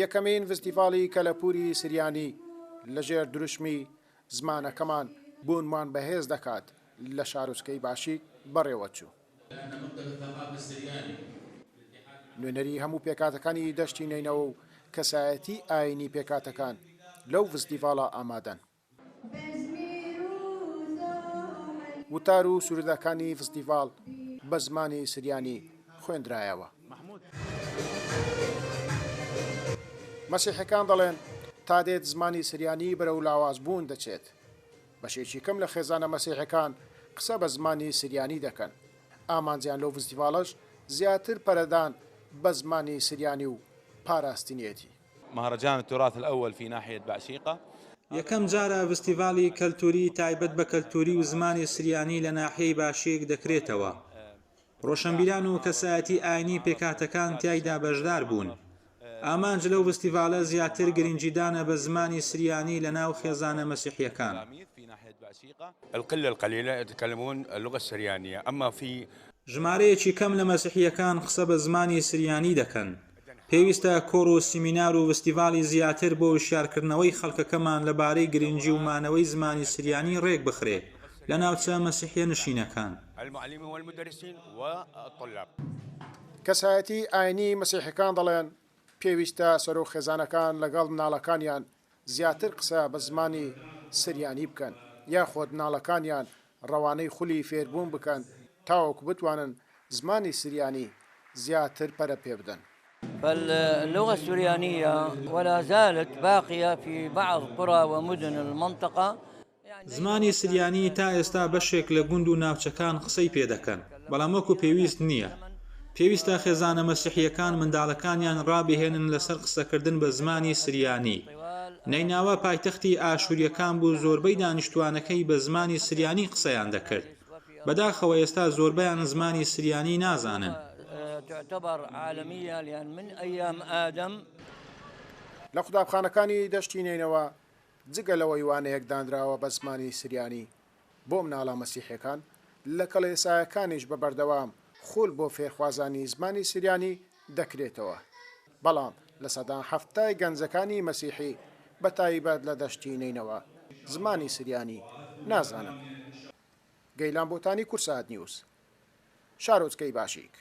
یەکەمین ڤستیڤاڵی کەلەپووری سریانی لەژێر دروشمی زمانەکەمان بوونمان بەهێز دەکات لە شارۆچکەی باشیک بەڕێوەچوو. نوێنەری هەموو پێکهاتەکانی دەشتی نەینەوە و کەسایەتی ئایینی پێکهاتەکان لەو ڤستیڤاڵە ئامادەن. وتار و سرودەکانی ڤستیڤاڵ بە زمانی سریانی خوێندرایەوە. مەسیحیەکان دەڵێن تا دێت زمانی سریانی بەرەو لاوازبوون دەچێت. بەشێکی کەم لە خێزانە مەسیحیەکان قسە بە زمانی سریانی دەکەن. ئامانجیان لەو ڤستیڤاڵەش زیاتر پەرەدان بە زمانی سریانی و پاراستنیەتی. مهرجان التراث الاول فی ناحیە بعشیقە. یەکەم جارە ڤستیڤاڵی کەلتوری تایبەت بە کەلتوری و زمانی سریانی لە ناحیەی باشیک دەکرێتەوە. ڕۆشەنبیران و کەسایەتی ئاینی پێکهاتەکان تیایدا بەشدار بوون. ئامانج لەو ڤستیڤالە زیاتر گرنگیدانە بە زمانی سریانی لە ناو خێزانە مەسیحیەکان. القلە القلیلە یتکلمون اللغە السریانیە اما فی. ژمارەیەکی کەم لە مەسیحییەکان قسە بە زمانی سریانی دەکەن. پێویستە کۆڕ و سیمینار و ڤستیڤاڵی زیاتر بۆ وشیارکردنەوەی خەڵکەکەمان لە بارەی گرنگی و مانەوەی زمانی سریانی ڕێک بخرێ لە ناوچە مەسیحیە نشینەکان. کەسایەتی ئاینی مەسیحیەکان دەڵێن، پێویستە سەرۆک خێزانەکان لەگەڵ مناڵەکانیان زیاتر قسە بە زمانی سریانی بکەن، یاخۆد مناڵەکانیان ڕەوانەی خولی فێربوون بکەن تاوەکو بتوانن زمانی سریانی زیاتر پەرە پێبدەن. فاللغە السریانیە ولا زالت باقیە فی بعض قری ومدن المنطقە. زمانی سریانی تا ئێستا بەشێک لە گوند و ناوچەکان قسەی پێدەکەن، بەڵام وەکو پێویست نییە. پێویستە خێزانە مەسیحییەکان منداڵەکانیان ڕابهێنن لەسەر قسەکردن بە زمانی سریانی. نەیناوا پایتەختی ئاشورییەکان بوو زۆربەی دانیشتووانەکەی بە زمانی سریانی قسەیان دەکرد. بەداخەوە ئێستا زۆربەیان زمانی سریانی نازانن. لە قوتابخانەکانی دەشتی نەینەوا جگە لەوەی وانەیەک دانراوە بە زمانی سریانی بۆ مناڵە مەسیحیەکان، لە کڵێسایەکانیش بە بەردەوام خول بۆ فێرخوازانی زمانی سریانی دەکرێتەوە، بەڵام لە سەدا 70ی گەنجەکانی مەسیحی بە تایبەت لە دەشتی نەینەوا زمانی سریانی نازانن. گەیلان بۆتانی کوردسات نیوز، شارۆچکەی باشیک.